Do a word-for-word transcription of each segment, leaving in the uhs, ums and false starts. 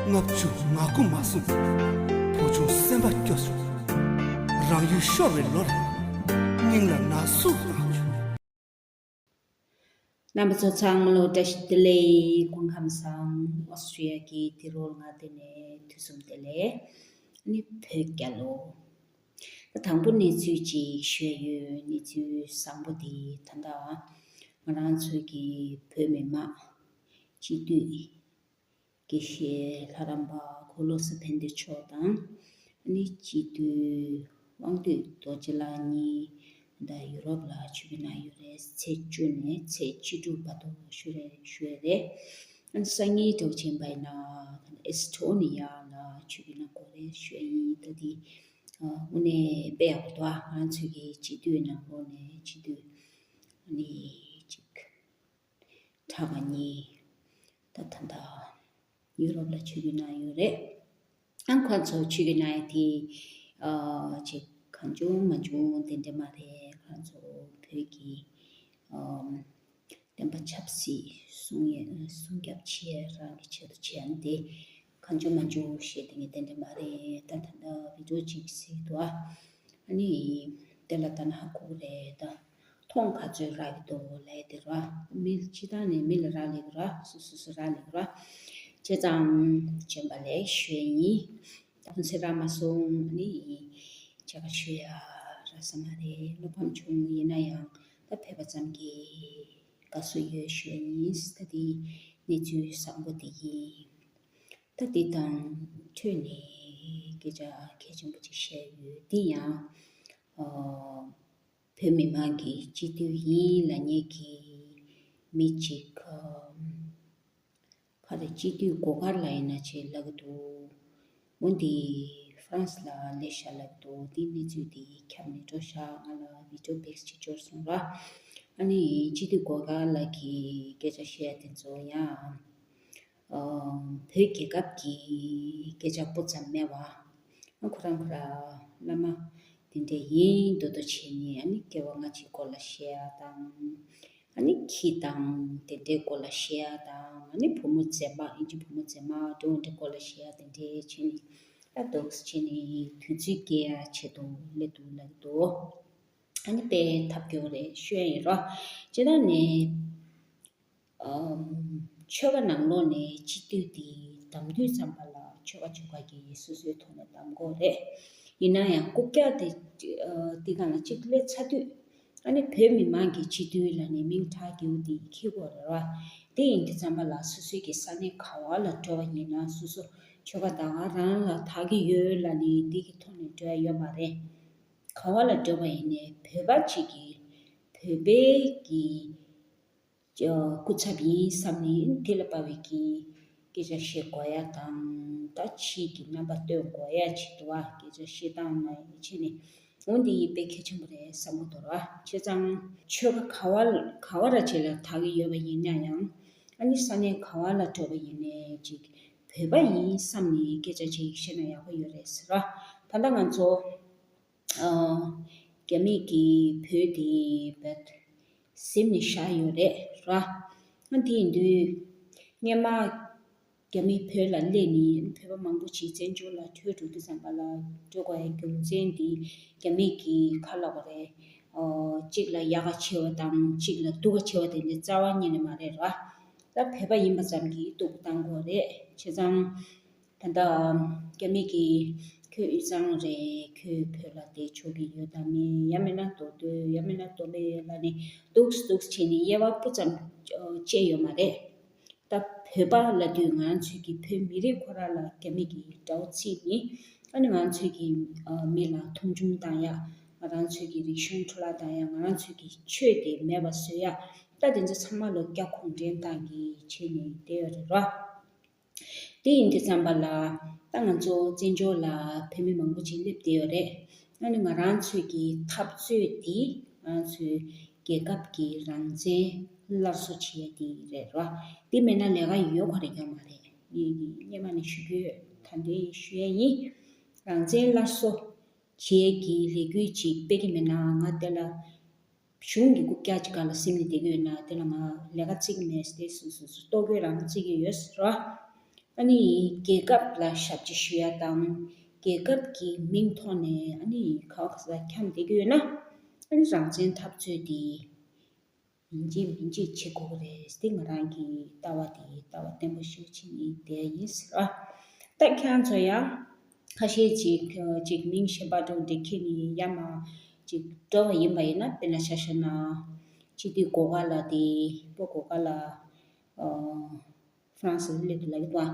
ལྔ་བཅུ་ང་དགུ་མ་སོང་། བུ་ཆུང་སེམས་པ་སྐྱོ་སོང་། རང་ཡུལ་ཤོར་བའི་ལོ་རེད། སྙིང་ལ་ན་ཟུག་ལངས་བྱུང་། རྣམ་པ་ཚོ་ཚང་མ་ལོ་བཀྲ་ཤིས་བདེ་ལེགས། སྐུ་ཁམས་བཟང་། ཨོ་སི་ཀྲི་ཡ་གི་ཏི་རོལ་ང་དེ་ནས་དུས་གསུམ་བདེ་ལེགས། ནི་བོད་རྒྱལ་ལོ། ད་དང་པོ་གནས་ཚུལ་ཅིག་ཞུས་ཡོད། གནས་ཚུལ་བཟང་པོ་དེ་ད་ལྟ་ང་རང་ཚོའི་གི་བོད་མི་མང་སྤྱི་འཐུས། དགེ་བཤེས་ལྷ་རམས་པ་འཁོར་ལོ་གསར་ཕན་བདེ་མཆོག་དང་། ཨ་ནི་སྤྱི་འཐུས་དབང་འདུས་རྡོ་རྗེ་ལགས་གཉིས་ད་ཡུ་རོབ་ལ་ཆིབས་བསྒྱུར་གནང་ཡོད་རེད། ཚེས་བཅུ་ནས་ཚེས་བཅུ་དྲུག་བར་དུ་ཞུ་རེད་ཞུ་ཡ་རེད། ཨ་ནི་སང་ཉིན་འདྲ་བོ་ཕྱིན་པ་ཡིན་ན་ད་ཨེ་སི་ཊོ་ནི་ཡ་ལ་ཆིབས་བསྒྱུར་གནང་དགོས་རེད་ཞུ་ཡ་ཡིན། ད་དེ་དངོས་གནས་དཔེ་ཡག་པོ་འདུག་ཨ་ང་ཚོའི་གི་སྤྱི་འཐུས་ནང་ལོགས་ནས་སྤྱི་འཐུས་ཨ་ནི་གཅིག་ཁྲ་བ་གཉིས། ད་ད་ལྟ་ཡུ་རོབ་ལ་ཆིབས་བསྒྱུར་གནང་ཡོད་རེད། ཨ་ཁོང་ཚོ་ཆིབས་བསྒྱུར་གནང་ཡ་དེ་ཨ་ཅིག་གང་བྱུང་མང་བྱུང་དེ་འདྲ་མ་རེད། ཁོང་ཚོ་བོད་ཀྱི་ཨམ་བསྟན་པ་ཆབ་སྲིད་སྲུང་ཡ་སྲུང་སྐྱོབ་བྱེད་ཡ་རང་གི་ཆེད་དུ་བྱེད་ཡ་དེ་གང་བྱུང་མང་བྱུང་བཤད་དེ་ངས་དེ་འདྲ་མ་རེད། ད་ད་ལྟ་བི་ཌི་ཡོ་ཅིག་གཟིགས་འདུག་ཨ། ཨ་ནི་དེ་ལ་ལྟ་ན་ཧ་གོ་གི་རེད་ད། མཐོང་ག་ཚོད་རག་གི་འདུག་ལབ་ཡ་དེ་ར། མི་སྤྱི་བཏང་ནས་མི་ལ་རག་ལས་གི་ར། སོ་སོ་སོ་རག་ལས་གི་ར། བྱས་ཙང་རྗེས་མ་ལ་ཞུ་ཡ་ཡིན། ད་ཁོང་ཚོས་རག་མ་སོང་ཨ་ནི་བྱ་དགའ་ཞུ་ཡ་རག་ས་མ་རེད། བློ་ཕམ་བྱུང་། ཡིན་ན་ཡང་ད་ཕེབས་པ་ཙམ་གྱིས་དགའ་བསུ་ཡོད་ཞུ་ཡ་ཡིན། ད་དེ་གནས་ཚུལ་བཟང་པོ་དེ་ཡིན། ད་འདི་དང་འཕྲོས་ནས་སྐད་ཆ་གལ་ཆེན་པོ་ཅིག་བཤད་ཡོད། འདི་ཡང་ཨ་བོད་མི་མང་གི་སྤྱི་འཐུས་ཡིན་ལབ་མཁན་གྱི་མི་གཅིག་ཨ་ག་རེ་སྤྱི་འཐུས་སྒོ་ཁར་ལ་ཡིན་ན་ཅིག་ལབ་ཀྱི་འདུག་འོ་འདི་ཧྥ་རན་སི་ལ་སླེབས་ཤག་ལབ་ཀྱི་འདུག་འདི་གནས་ཚུལ་འདི་ཁྱབ་ནས་འགྲོ་ཤག་ང་ལ་བི་ཌི་ཡོ་ཕེག་སི་ཅིག་འབྱོར་སོང་ར། ཨ་ནི་སྤྱི་འཐུས་སྒོ་ཁར་ལ་གི་སྐད་ཆ་བཤད་ཡ་དེ་ཚོ་ཡང་། ཨ་བོད་རྒྱལ་ཁབ་ཀྱི་སྐད་ཆ་སྤུ་ཙམ་མེད་པ། ཨ་ཁོ་རང་ཁོ་རང་བླ་མ་དེ་འདྲ་ཡིན་མདོག་མདོག་བྱས་ནས་ཨ་ནི་སྐྱེ་བ་སྔ་ཕྱིའི་སྐོར་ལ་བཤད་ཡ་དང་། ཨ་ནི་ཁྱི་དང་དེ་འདྲའི་སྐོར་ལ་བཤད་ཡ་དང་། ཨ་ནི་བུ་མོ་མཛེས་མ་ཨིན་ཇི་བུ་མོ་མཛེས་མ་འདྲ་བོ་འདྲའི་སྐོར་ལ་བཤད་ཡ་དེ་འདྲའི་བྱས་ནས་ཨ་འདུག་སེ་བྱས་ནས་དུས་ཚོད་སྐྱེལ་ཡ་ཆེད་དུ་སླེབས་འདུག་ལབ་ཀྱི་འདུག་ཨ་ནི་དཔེ་ཐབས་སྐྱོ་རེད་ཤོད་ཡ་ཡིན་རོ། སྤྱིར་བཏང་ནས། ཨམ། ཆོལ་ཁ་ནང་ལོགས་ནས་སྤྱི་འཐུས་དེ་བདམས་དུས་ཙམ་པ་ལ་ཆོལ་ཁ་ཆོལ་ཁ་གི་སོ་སོའི་ཐོག་ནས་བདམས་དགོས་རེད། ཡིན་ན་ཡང་རྐུབ་བཀྱག་དེ་ཨ་དེ་སྒང་ལ་གཅིག་སླེབས་ཚར་དུས། ཨ་ནི་བོད་མི་མང་གི་སྤྱི་འཐུས་ལབ་ནས་མིང་གྲགས་རྒྱས་པོ་དེ་འཁྱེར་དགོས་རེད་བ། དེ་ཡིན་དུས་ཙམ་པ་ལ་སོ་སོའི་གི་ས་གནས་ག་བ་ལ་འགྲོ་བ་ཡིན་ན་སོ་སོ་ཆོལ་ཁ་ད་ག་རང་ལ་དག་གི་ཡོད་ལབ་ནས་དེ་གི་ཐོག་ནས་འགྲོ་ཡ་ཡོད་མ་རེད། ག་བ་ལ་འགྲོ་བ་ཡིན་ནའི་བོད་པ་གཅིག་གིས་བོད་པའི་གི་སྐུ་ཚབ་ཡིན་བསམ་ནས་དེ་ལ་དཔག་པའི་གི་སྐད་ཆ་བཤད་དགོས་ཡ་དང་། ད་ཕྱིའི་གི་རྣམ་པ་སྟོན་དགོས་ཡ་ཆེད་དུ་བ་སྐད་ཆ་བཤད་སྟངས་ནང་ཡིན་ཕྱིན་ནས་འོ་འདི་ཡིན་དཔེ་གལ་ཆེན་པོ་རེད་བསམ་གི་འདུག་ར། བྱས་ཙང་ཆོལ་ཁ་ག་བ་ག་བ་ར་ཅིག་ལ་དག་གི་ཡོད་པ་ཡིན་ན་ཡང་། ཨ་ནི་ས་གནས་ག་བ་ལ་འགྲོ་བ་ཡིན་ནའི་ཅིག་བོད་པ་ཡིན་བསམ་ནས་སྐད་ཆ་ཅིག་བཤད་ན་ཡག་པོ་ཡོད་རེད་ཟེར་ར། ད་ལྟ་ང་ཚོ། ཨ། རྒྱ་མི་གིས་བོད་དེ་བད་ཟིན་ནས་བཞག་ཡོད་རེད་ར། ཨ་དེ་ཡིན་དུས་སྔོན་མ་རྒྱ་མི་བོད་ལ་སླེབས་ནས་བོད་པ་མང་པོ་ཅིག་བཙན་བྱོལ་ལ་བྲོས་འགྲོ་དུས་ཙམ་པ་ལ་འགྲོ་དགོས་ཡ་རྒྱུ་མཚན་དེ་རྒྱ་མི་གིས་ག་ལབ་པ་རེད། ཨ་གཅིག་ལ་ཡག་ག་བྱེད་པ་དང་གཅིག་ལ་སྡུག་ག་བྱེད་པ་དེ་འདྲ་རྩ་བ་ཉིད་ནས་མ་རེད་ར། ད་བོད་པ་ཡིན་པ་ཙམ་གྱིས་སྡུག་ག་བཏང་དགོས་རེད། བྱས་ཙང་། ད་ལྟ་རྒྱ་མི་གིས་ཁྱོད་དབུས་གཙང་རེད། ཁྱོད་བོད་ལ་བསྡད་ཆོག་གི་ཡོད་དམ་མེད། ཡང་མིན་ན་མདོ་སྟོད། ཡང་མིན་ན་མདོ་སྨད་ལབ་ནས་འདུག་འདུག་བྱས་ནས་དབྱེ་བ་སྤུ་ཙམ་བཅད་ཡོད་མ་རེད། ད་བོད་པ་ལབ་དུས་ང་ཚོས་ཀྱི་བོད་མི་རིགས་ཁོ་རང་ལ་རྒྱ་མི་གིས་དགྲ་བོ་བརྩིས་ནས། ཨ་ནི་ང་ཚོས་ཀྱི་མི་ལ་མཐོང་ཆུང་བཏང་ཡ། ང་རང་ཚོས་ཀྱི་རིག་གཞུང་འཕྲོ་བརླག་བཏང་ཡ། ང་རང་ཚོས་ཀྱི་ཆོས་དེ་མེད་པ་བཟོ་ཡ། ད་དེ་ཚོ་ཚང་མ་ལོ་རྒྱ་གུང་ཁྲན་ཏང་གིས་བྱས་ནས་བསྡད་ཡོད་རེད་ར། དེ་ཡིན་དུས་ཙམ་པ་ལ་ད་ང་ཚོ་བཙན་བྱོལ་ལ་བོད་མི་མང་པོ་ཅིག་སླེབས་བསྡད་ཡོད་རེད། ཨ་ནི་ང་རང་ཚོའི་གི་འཐབ་རྩོད་འདི་ང་ཚོའི་རྒྱལ་ཁབ་ཀྱི་རང་བཙན་སླར་གསོ་བྱེད་ཡ་དེ་རེད་ར། དེ་མེད་ན་ལས་ཀ་ཡོད་ཁོ་རེ་ཡོད་མ་རེད། ངས་སྔོན་མ་ནས་ཞུ་རྒྱུ་ཡོད། ད་འདི་ཞུ་ཡ་ཡིན། རང་བཙན་སླར་གསོ་བྱེད་ཡ་གི་ལས་འགུལ་ཅིག་སྤེལ་གི་མེད་ན་ང་དེ་ལ། གཞུང་གི་རྐུབ་བཀྱག་ཅིག་སྒང་ལ་སིམ་ནས་བསྡད་ཀྱི་ཡོད་ན་དེ་ལ་ང་ལས་ཀ་བརྩི་གི་མེད་ཟེར། སོ་སོ་སོ་ལྟོ་གོས་རང་བརྩི་གི་ཡོད་ཟེར་བ། ཨ་ནི་རྒྱལ་ཁབ་ལ་ཞབས་ཕྱི་ཞུ་ཡ་དང་རྒྱལ་ཁབ་ཀྱི་མིང་ཐོག་ནས་ཨ་ནི་ག་བ་ག་ས་འཁྱམས་བསྡད་ཀྱི་ཡོད་ན། ཨ་ནི་རང་བཙན་འཐབ་རྩོད་དེ་ཡིན་གཅིག་མིན་གཅིག་བྱེད་དགོས་ཀྱི་རེད། དེ་ང་རང་གི་ལྟ་བ་དེ་ལྟ་བ་བརྟན་པོ་ཞིག་བྱེད་ནས་བསྡད་ཡིན་ཟེར་བ། ད་ཁྱེད་རང་ཚོ་ཡང་ཁ་ཤས་ཅིག་ཅིག་མིང་གཞན་པ་འདྲ་བོ་འདྲ་འཁྱེར་ནས་ཡར་མར་ཅིག་འགྲོ་བ་ཡིན་པ་ཡིན་ན། དཔེར་ན་ཆ་བཞག་ན་སྤྱི་འཐུས་སྒོ་ཁ་ལ་དེ་སྤོ་སྒོ་ཁ་ལ་ཨ། ཧྥ་རན་སི་སླེབས་འདུག་ལབ་ཀྱི་འདུག་ཨ།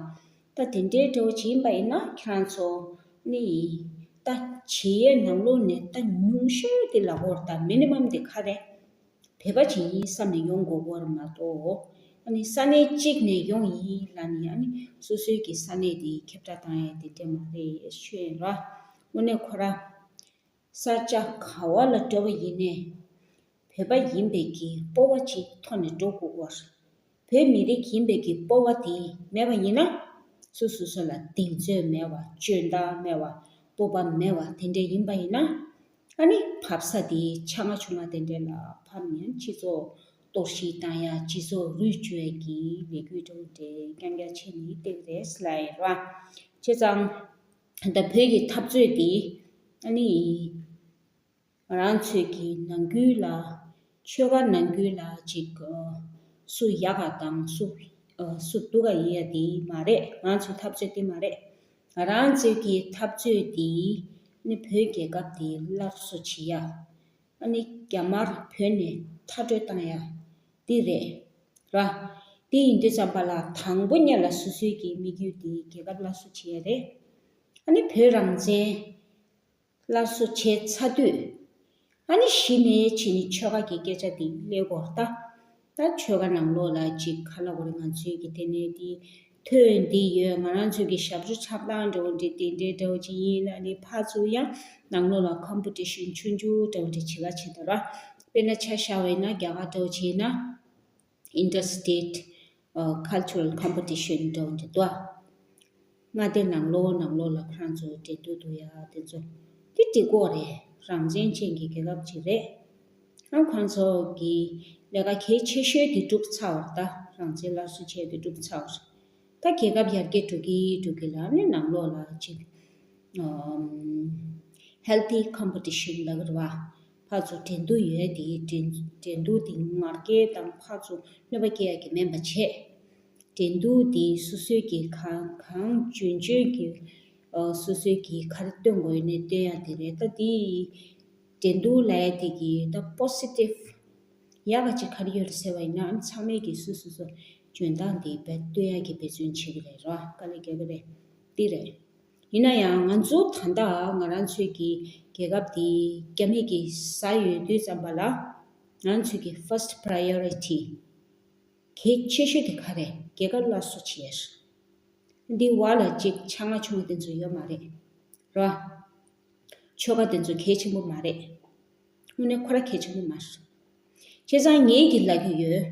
ད་དེ་འདྲའི་འདྲ་བོ་ཅིག་ཡིན་པ་ཡིན་ན་ཁྱེད་རང་ཚོ་ནི་ད་བྱེད་ཡས་ནང་ལོགས་ནས་ད་ཉུང་ཤོས་དེ་ལབ་དགོས་རེད། ད་མི་ནི་མམ་དེ་ག་རེ་བོད་པ་ཅིག་ཡིན་བསམ་ནས་ཡོང་དགོས་ཀྱི་ཡོད་རེད་མ་གཏོགས། ཨ་ནི་ས་གནས་གཅིག་ནས་ཡོང་ཡིན་ལབ་ནས་ཨ་ནི་སོ་སོའི་གི་ས་གནས་དེ་ཁྱབ་བསྒྲགས་བཏང་ཡས་དེ་འདྲ་མ་རེད་ཞུ་ཡིན་ར། དངོས་གནས་ཁོ་ར་ས་ཆ་ག་བ་ལ་འགྲོ་བ་ཡིན་ནའི་བོད་པ་ཡིན་པའི་གི་སྤོབས་པ་ཅིག་ཐོག་ནས་འགྲོ་དགོས་ཀྱི་ཡོད་རེད། བོད་མི་རིགས་ཡིན་པའི་གི་སྤོབས་པ་དེ་མེད་པ་ཡིན་ན། སོ་སོ་སོ་ལ་གདེང་ཚོད་མེད་པ། སྤྱོད་སྟངས་མེད་པ། སྤོབས་པ་མེད་པ་དེ་འདྲ་ཡིན་པ་ཡིན་ན། ཨ་ནི་བབས་ས་དེ་ཆུང་ང་ཆུང་ང་དེ་འདྲ་ལ་བབས་ནས་སྤྱི་ཚོགས་གཏོར་བཤིག་བཏང་ཡ། སྤྱི་ཚོགས་རུལ་འགྲོ་ཡ་གི་ལས་འགུལ་འདྲ་བོ་འདྲ་རྐྱང་རྐྱང་བྱས་ནས་བསྡད་ཀྱི་རེད་ཟེར་ལབ་ཡ་རེད་བ། བྱས་ཙང་ད་བོད་ཀྱི་འཐབ་རྩོད་དེ་ཨ་ནི་ང་རང་ཚོའི་གི་ནང་ཁུལ་ལ། ཆོལ་ཁ་ནང་ཁུལ་ལ་ཅིག་ཨ། སུ་ཡག་ག་དང་སུ་ཨ། སུ་སྡུག་ག་ཡིན་ཡ་དེ་མ་རེད། ང་ཚོའི་འཐབ་རྩོད་དེ་མ་རེད། ང་རང་ཚོའི་གི་འཐབ་རྩོད་དེ་ནི་བོད་རྒྱལ་ཁབ་དེ་སླར་གསོ་བྱེད་ཡ། ཨ་ནི་རྒྱ་དམར་བོད་ནས་མཐའ་སྐྲོད་བཏང་ཡ་དེ་རེད་ར། དེ་ཡིན་དུས་ཙམ་པ་ལ་དང་པོ་ཉིད་ལ་སོ་སོའི་གི་དམིགས་ཡུལ་དེ་རྒྱལ་ཁབ་སླར་གསོ་བྱེད་ཡ་རེད། ཨ་ནི་བོད་རང་བཙན་སླར་གསོ་བྱས་ཚར་དུས། ཨ་ནི་གཞི་ནས་བྱས་ནས་ཆོལ་ཁ་གི་སྐད་ཆ་དེ་སླེབས་ཀྱི་ཡོད་རེད་ད། ད་ཆོལ་ཁ་ནང་ལོགས་ལ་ཅིག་ག་ལབ་དགོས་རེད། ང་ཚོའི་གི་དེ་ནས་དེ་ཐོན་འདི་ཡོད། ང་རང་ཚོའི་གི་ཞབས་ཞུ་ཆགས་སྟངས་འདྲ་བོ་འདྲ་དེ་འདྲའི་འདྲ་བོ་ཅིག་ཡིན་ན་ནི། ཕར་ཚུར་ཡང་ནང་ལོགས་ལ་ཀམ་པི་ཊི་ཤན་ཆུང་ཆུང་འདྲ་བོ་འདྲ་བྱེད་ཀ་བྱེད་ད་ར། དཔེར་ན་ཆ་བཞག་པ་ཡིན་ན་རྒྱ་གར་འདྲ་བོ་བྱས་ན། Inter-state ཨ། cultural competition འདྲ་བོ་འདྲ་འདུག་ཨ། མངའ་སྡེ་ནང་ལོགས་ནང་ལོགས་ལ་ཁོ་རང་ཚོ་འགྲན་བསྡུར་འདུག་ཡ་དེ་ཚོ་དེ་འགྲིག་གི་རེད། རང་བཙན་ཅན་གྱི་རྒྱལ་ཁབ་ཅིག་རེད། ཨ། ཁོ་རང་ཚོ་གི་ལས་ཀ་གལ་ཆེ་ཤོས་དེ་གྲུབ་ཚར་བ་རེད་ད། རང་བཙན་སླར་གསོ་བྱས་དེ་གྲུབ་ཚར་བ་རེད། ད་རྒྱལ་ཁབ་ཡར་རྒྱས་འགྲོ་གི་འགྲོ་གི་ལ་ནི་ནང་ལོགས་ལ་ཅིག་ཨམ། healthy competition ལབ་ཀྱི་རེད་བ། ཕར་ཚུར་འགྲན་བསྡུར་ཡོད་དེ། འགྲན་འགྲན་བསྡུར་དེ་ངར་སྐད་དང་ཕར་ཚུར་གནོད་པ་སྐྱེལ་ཡ་གི་མིན་པ་བྱས། འགྲན་བསྡུར་དེ་སོ་སོའི་གི་གང་གང་འཇོན་འཇོན་གྱི་ཨ། སོ་སོའི་གི་ག་རེ་སྟོན་དགོས་ཡོད་ནའི་སྟོན་ཡ་དེ་རེད། ད་དེ་འགྲན་བསྡུར་ལབ་ཡ་དེ་གི་ད་positive ཡག་ག་ཅིག་ག་རེ་ཡོད་རེད་ཟེར་བ་ཡིན་ན། ཨ་ནི་ཚང་མས་གི་སོ་སོ་སོ་འཇོན་ཐང་དེ་རྦད་སྟོན་ཡ་གི་འབད་བརྩོན་བྱེད་ཀྱི་རེད་ར། དཀའ་ལས་རྒྱག་གི་རེད། དེ་རེད། ཡིན་ན་ཡང་ང་ཚོ་ད་ལྟ་ང་རང་ཚོའི་གི་རྒྱལ་ཁབ་དེ་རྒྱ་མི་གིས་ཟ་ཡོད་དུས་ཙམ་པ་ལ། ང་ཚོའི་གི་first priority གལ་ཆེ་ཤོས་དེ་ག་རེ་རེད། རྒྱལ་ཁབ་སླར་གསོ་བྱེད་ཡ་རེད། འདི་བར་ལ་ཅིག་ཆུང་ང་ཆུང་ང་དེ་ཚོ་ཡོད་མ་རེད་ར། ཆོལ་ཁ་དེ་ཚོ་གལ་ཆེན་པོ་མ་རེད། དངོས་གནས་ཁོ་ར་གལ་ཆེན་པོ་མ་རེད། བྱས་ཙང་ངས་གི་ལབ་ཀྱི་ཡོད།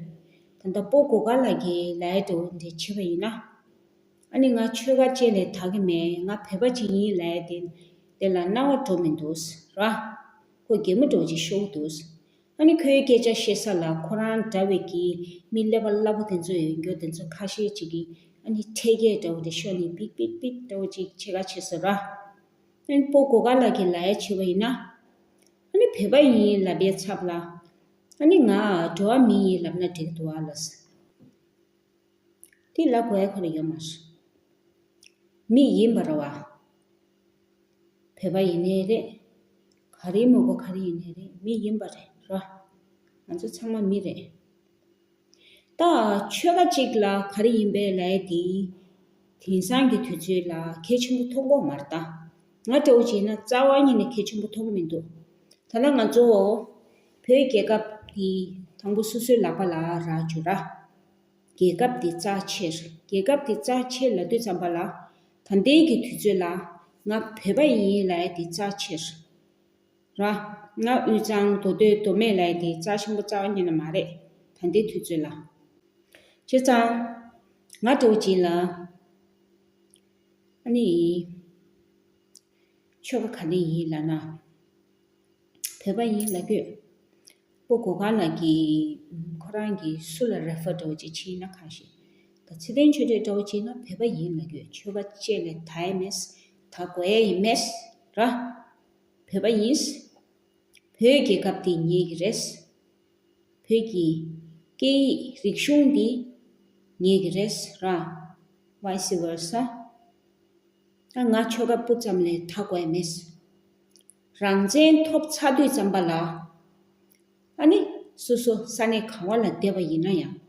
ད་ལྟ་སྤོ་སྒོ་ཁ་ལ་གི་ལབ་ཡ་འདྲ་བོ་འདྲ་བྱས་པ་ཡིན་ན། ཨ་ནི་ང་ཆོལ་ཁ་ཅིག་ལ་དག་གི་མེད། ང་བོད་པ་ཅིག་ཡིན་ལབ་ཡ་དེ་དེ་ལ་སྣང་བ་འགྲོ་མི་འདུག་ར། ཁོ་གད་མོ་འདྲ་བོ་ཅིག་ཤོར་གི་འདུག་ཨ་ནི་ཁོའི་སྐད་ཆ་བཤད་ས་ལ་ཁོ་རང་འདྲ་བའི་གི་མི་ཀླད་པ་སླ་པོ་དེ་ཚོ་ཡོད་རྒྱུ་དེ་ཚོ་ཁ་ཤས་ཅིག་གིས་ཨ་ནི་འཕྲེད་སྐད་འདྲ་བོ་དེ་ཤོར་ནས་པིག་པིག་པིག་འདྲ་བོ་ཅིག་བྱེད་ག་བྱེད་ས་ར། ཨ་ནི་སྤོ་སྒོ་ཁ་ལ་གི་ལབ་ཡ་བྱས་པ་ཡིན་ན། ཨ་ནི་བོད་པ་ཡིན་ལབ་པའི་ཚབ་ལ། ཨ་ནི་ང་འགྲོ་བ་མི་ཡིན་ལབ་ན་འགྲིག་འདུག་ཨ་ལགས། དེ་ལབ་དགོས་ཡ་ཁོ་རང་ཡོད་མ་རེད། མི་ཡིན་པ་རེད་བ། བོད་པ་ཡིན་ནའི་རེད། ག་རེ་མོ་གོ་ག་རེ་ཡིན་ནའི་རེད། མི་ཡིན་པ་རེད་ར། ང་ཚོ་ཚང་མ་མི་རེད། ད་ཆོལ་ཁ་གཅིག་ལ་ག་རེ་ཡིན་པའི་ལབ་ཡ་དེ། དེང་སང་གི་དུས་ཚོད་ལ་གལ་ཆེན་པོ་མཐོང་གི་མ་རེད་ད། ང་འདྲ་བོ་བྱས་ན་རྩ་བ་ཉིད་ནས་གལ་ཆེན་པོ་མཐོང་གི་མི་འདུག་ད་ལྟ་ང་ཚོ་བོད་རྒྱལ་ཁབ་འདི་དང་པོ་སོ་སོའི་ལག་པ་ལ་རག་བཅུག་ར། རྒྱལ་ཁབ་འདི་རྩ་ཆེ་རེད། རྒྱལ་ཁབ་འདི་རྩ་ཆེ་ལབ་དུས་ཙམ་པ་ལ། ད་ལྟའི་གི་དུས་ཚོད་ལ་ང་བོད་པ་ཡིན་ལབ་ཡ་དེ་རྩ་ཆེ་རེད། ར། ང་དབུས་གཙང་མདོ་སྟོད་མདོ་སྨད་ལབ་ཡ་དེ་རྩ་ཆེན་པོ་རྩ་བ་ཉིད་ནས་མ་རེད། ད་ལྟའི་དུས་ཚོད་ལ། བྱས་ཙང་ང་འདྲ་བོ་ཅིག་ལ། ཨ་ནི་ཆོལ་ཁ་ག་ནས་ཡིན་ལབ་ན། བོད་པ་ཡིན་ལབ་དགོས། སྤོ་སྒོ་ཁ་ལ་གི་ཁོ་རང་གི་སུ་ལ་རེ་ཕར་འདྲ་བོ་ཅིག་བྱས་ན་གང་ཞིག་ཚེ་བརྟན་ཆོས་སྒྲོན་འདྲ་བོ་བྱས་ན་བོད་པ་ཡིན་ལབ་ཀྱི་ཡོད། ཆོལ་ཁ་བཅས་ལས་ད་ཡས་མེད། ད་དགོས་ཡས་ཡིན་མེད་ར། བོད་པ་ཡིན། བོད་རྒྱལ་ཁབ་དེ་ངེད་ཀྱི་རེད། བོད་ཀྱི་སྐད་ཡིག་རིག་གཞུང་འདི་ངེད་ཀྱི་རེད་ར། Vice versa། ད་ང་ཆོལ་ཁ་སྤུ་ཙམ་ལས་ད་དགོས་མེད། རང་བཙན་ཐོབ་ཚར་དུས་ཙམ་པ་ལ། ཨ་ནི་སོ་སོ་ས་གནས་གང་བ་ལ་བསྡད་པ་ཡིན་ན་ཡང་།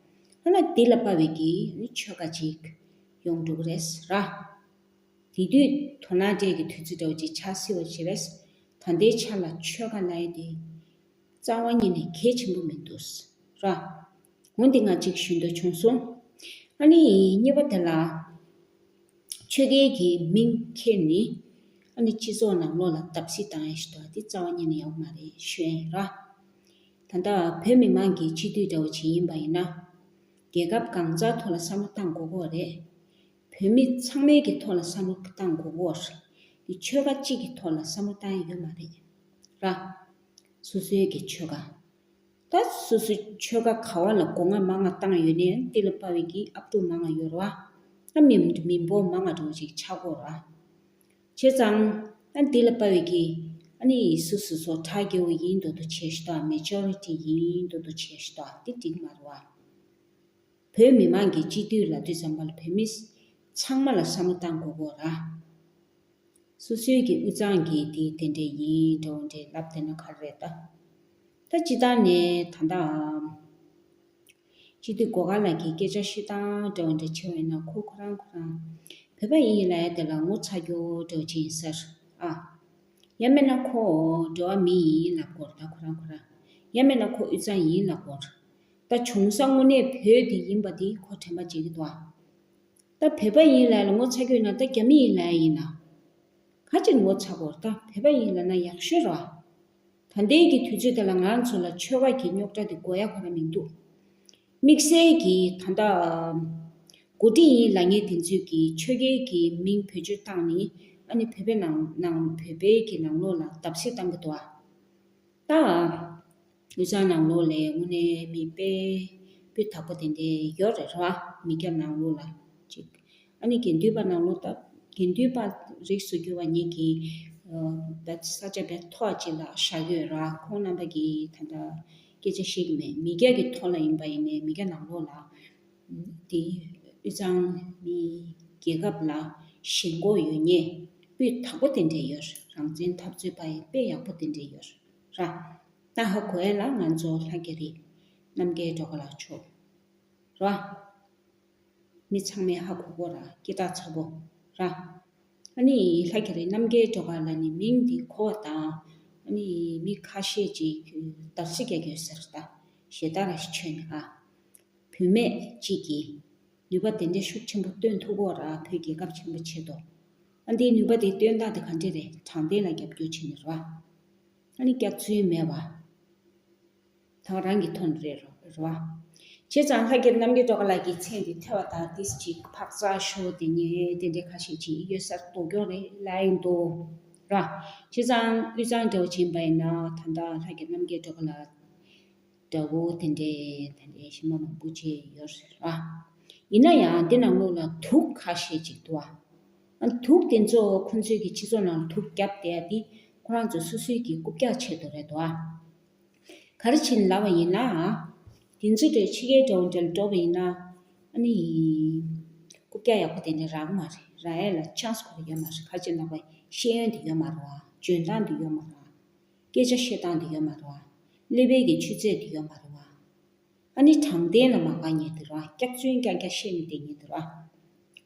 ཨ་ན་འདི་ལ་དཔའ་བའི་གི་ཨ་ནི་ཆོལ་ཁ་ཅིག་ཡོང་འགྲོ་གི་རེད་ར། དེ་དུས་དོ་སྣང་སྤྲད་ཀྱི་དུས་ཚོད་འདྲ་བོ་ཅིག་ཆགས་སྲིད་པ་ཞིག་རེད། ད་ལྟའི་ཆ་ལ་ཆོལ་ཁ་ལབ་ཡས་དེ་རྩ་བ་ཉིད་ནས་གལ་ཆེན་པོ་མི་འདུག་ར། འོན་ཏེ་ང་གཅིག་ཞུ་འདོད་བྱུང་སོང་། ཨ་ནི་གཉིས་པ་དེ་ལ། ཆོལ་ཁའི་གི་མིང་ཁྱེར་ནས་ཨ་ནི་སྤྱི་ཚོགས་ནང་ལོགས་ལ་བརྡབ་གསིག་བཏང་ཡས་ཞིག་འདུག་དེ་རྩ་བ་ཉིད་ནས་ཡོང་མ་རེད་ཞུ་ཡས་ཡིན་ར། ད་ལྟ་བོད་མི་མང་གི་སྤྱི་འཐུས་འདྲ་བོ་ཅིག་ཡིན་པ་ཡིན་ན། རྒྱལ་ཁབ་གང་ཅིའི་ཐོག་ལ་བསམ་བློ་བཏང་དགོས་ཀྱི་རེད། བོད་མི་ཚང་མའི་གི་ཐོག་ལ་བསམ་བློ་བཏང་དགོས་ཀྱི་རེད། འདི་ཆོལ་ཁ་གཅིག་གི་ཐོག་ལ་བསམ་བློ་བཏང་ཡས་ཡོད་མ་རེད་ར། སོ་སོའི་གི་ཆོལ་ཁ། ད་སོ་སོའི་ཆོལ་ཁ་ག་བ་ལ་སྒོ་ང་མང་ང་བཏང་ཡོད་ནའི་དེ་ལ་དཔའ་བའི་གི་ཨབ་ཕྲུག་མང་ང་ཡོད་རེད་བ། ད་མི་མི་འབོར་མང་ང་འགྲོ་ཅིག་ཆགས་ཀྱི་ཡོད་རེད་བ། བྱས་ཙང་ཨ་འདི་ལ་དཔའ་བའི་གི་ཨ་ནི་སུ་སུ་སོ་ཁྲ་རྒྱལ་པོ་ཡིན་མདོག་མདོག་བྱས་ཤི་ཏོ། མེ་ཇོ་རི་ཊི་ཡིན་མདོག་མདོག་བྱས་ཤི་ཏོ། དེ་འགྲིག་མ་རེད་བ། བོད་མི་མང་གི་སྤྱི་འཐུས་ལབ་དུས་ཙམ་པ་ལ་བོད་མི་ཚང་མ་ལ་བསམ་བློ་བཏང་དགོས་ཀྱི་ཡོད་རེད་བ། སོ་སོའི་གི་དབུས་གཙང་གི་དེ་དེ་འདྲས་ཡིན་འགྲོ་འདྲས་ལབ་བསྡད་ན་ག་རེ་རེད་ད། ད་སྤྱིར་བཏང་ནས་ད་ལྟ་སྤྱི་འཐུས་སྒོ་དཀར་ལགས་ཀྱི་སྐད་ཆ་བཤད་སྟངས་འདྲ་བོ་འདྲ་བྱས་པ་ཡིན་ན་ཁོ་ཁོ་རང་ཁོ་རང་བོད་པ་ཡིན་ལབ་ཡ་དེ་ལ་ངོ་ཚ་རྒྱུ་འདྲ་བོ་ཅིག་ཡིན་ས་རེད་ཨ། ཡང་མིན་ན་ཁོ་འགྲོ་བ་མི་ཡིན་ལབ་དགོས་རེད་ད་ཁོ་རང་ཁོ་རང་། ཡང་མིན་ན་ཁོ་དབུས་གཙང་ཡིན་ལབ་དགོས་རེད། ད་བྱུང་ས་དངོས་གནས་བོད་དེ་ཡིན་པ་དེ་ཁོ་དྲན་པ་བརྗེད་ཀྱི་འདུག་ཨ། ད་བོད་པ་ཡིན་ལབ་ཡ་ལ་ངོ་ཚ་རྒྱུ་ཡིན་ན་ད་རྒྱ་མི་ཡིན་ལབ་ཡ་ཡིན་ན། ག་ཅིག་ངོ་ཚ་དགོས་རེད་ད། བོད་པ་ཡིན་ལབ་ན་ཡག་ཤོས་རེད་བ། ད་ལྟའི་གི་དུས་ཚོད་དེ་ལ་ང་རང་ཚོ་ལ་ཆོལ་ཁ་གི་རྙོག་དྲ་དེ་དགོས་ཡ་ཁོ་རང་མི་འདུག་དམིགས་བསལ་གྱི་ད་ལྟ་འགོ་ཁྲིད་ཡིན་ལབ་མཁན་དེ་ཚོས་ཀྱི་ཆོལ་ཁའི་གི་མིང་བེད་སྤྱོད་བཏང་ནས་ཨ་ནི་བོད་པའི་ནང་ནང་བོད་པའི་གི་ནང་ལོགས་ལ་བརྡབ་གསིག་བཏང་གི་འདུག་ཨ། ད་དབུས་གཙང་ནང་ལོགས་ལ་དངོས་གནས་མི་དཔེ་སྤུས་དག་པོ་དེ་འདྲས་ཡོད་རེད་ར། མི་སྐྱ་ནང་ལོགས་ལ་ཅིག་ཨ་ནི་དགེ་འདུན་པ་ནང་ལོགས་ད་དགེ་འདུན་པ་རིགས་སུ་གྱུར་པ་ཉིད་ཀྱིས་ད་ས་ཆ་དཔེ་མཐོ་ཅིག་ལ་བཞག་ཡོད་ར། ཁོང་རྣམ་པ་གིས་ད་ལྟ་སྐད་ཆ་བཤད་ཀྱི་མེད། མི་སྐྱ་གི་ཐོག་ལ་ཡིན་པ་ཡིན་ནའི་མི་སྐྱ་ནང་ལོགས་ལ། དེ་དབུས་གཙང་མི་རྒྱལ་ཁབ་ལ་ཞེན་ཁོག་ཡོད་མཁན་སྤུས་དག་པོ་དེ་འདྲས་ཡོད་རེད། རང་བཙན་འཐབ་རྩོད་པ་ཡི་དཔེ་ཡག་པོ་དེ་འདྲས་ཡོད་རེད་ར། ད་ཧ་གོ་ཡ་ལ་ང་ཚོ་ལྷ་རྒྱ་རི་རྣམ་རྒྱལ་སྒྲོལ་དཀར་ལགས་མཆོག་ར། མི་ཚང་མས་ཧ་གོ་གོ་ར་སྐད་གྲགས་ཚ་པོ་ར། ཨ་ནི་ལྷ་རྒྱ་རི་རྣམ་རྒྱལ་སྒྲོལ་དཀར་ལགས་ནི་མིང་འདི་གོ་བ་དང་ཨ་ནི་མི་ཁ་ཤས་ཅིག་བརྡབ་གསིག་རྒྱག་གི་ཡོད་ཟེར། ད་ཞེ་དྲག་ར་ཞིག་ཆོད་ན་ཨ། བུད་མེད་ཅིག་གིས་ནུས་པ་དེ་འདྲའི་ཤུགས་ཆེན་པོ་སྟོན་ཐུབ་ཀྱི་ཡོད་ར། བོད་རྒྱལ་ཁབ་ཆེན་པོ་ཆེད་དུ། ཨ་འདིའི་ནུས་པ་དེ་སྟོན་སྟངས་དེ་ག་འདྲས་རེད། དྲང་བདེན་ལ་རྒྱབ་སྐྱོར་བྱེད་ནི་རེད་བ། ཨ་ནི་སྐྱག་རྫུན་མེད་པ། ད་རང་གི་ཐོག་ནས་རེད་རོ་རེད་བ། བྱས་ཙང་ལྷ་རྒྱལ་རྣམ་རྒྱལ་སྒྲོལ་དཀར་ལགས་ཀྱི་མཚན་དེ་ཐོས་པ་དང་ཏིས་ཅིག་འཕག་འཚག་ཤོར་དེ་ཉེ་དེ་འདྲའི་ཁ་ཤས་ཅིག་ཡོད་སར་དོགས་སྐྱོ་རེད་ལབ་ཡིན་འདུག་ར། བྱས་ཙང་དབུས་གཙང་འདྲ་བོ་ཕྱིན་པ་ཡིན་ན་ད་ལྟ་ལྷ་རྒྱལ་རྣམ་རྒྱལ་སྒྲོལ་དཀར་ལགས་འདྲ་བོ་དེ་འདྲའི་དེ་འདྲའི་ཞི་མ་མང་པོ་ཅིག་ཡོད་རེད་ར། ཡིན་ན་ཡང་འདི་ནང་ལོགས་ལ་དུག་ཁ་ཤས་ཅིག་འདུག་ཨ། དུག་དེ་ཚོ་ཁོང་ཚོའི་གི་སྤྱི་ཚོགས་ནང་དུག་བརྒྱབ་བསྡད་ཡ་དེ་ཁོ་རང་ཚོ་སོ་སོའི་གི་རྐུབ་བཀྱག་ཆེད་དུ་རེད་འདུག་ཨ། ག་རེ་བྱས་ནས་ལབ་པ་ཡིན་ན། དེ་ཚོ་དེ་ཕྱི་རྒྱལ་འདྲ་བོ་འདྲ་ལ་འགྲོ་བ་ཡིན་ན། ཨ་ནི། རྐུབ་བཀྱག་ཡག་པོ་དེ་འདྲ་རག་གི་མ་རེད། རག་ཡ་ལ་ཆན་སི་ཁོ་རང་ཡོད་མ་རེད། ག་རེ་བྱས་ནས་ལབ་པ་ཡིན་ན་ཤེས་ཡོན་དེ་ཡོད་མ་རེད་བ། འཇོན་ཐང་དེ་ཡོད་མ་རེད་བ། སྐད་ཆ་བཤད་སྟངས་དེ་ཡོད་མ་རེད་བ། ཀླད་པའི་གི་ཆུ་ཚད་དེ་ཡོད་མ་རེད་བ། ཨ་ནི་དྲང་བདེན་ལ་མ་དགའ་མཁན་དེ་རེད་བ། སྐྱག་རྫུན་རྐྱང་རྐྱང་བཤད་མཁན་དེ་ཉིད་དེ་རེད་བ།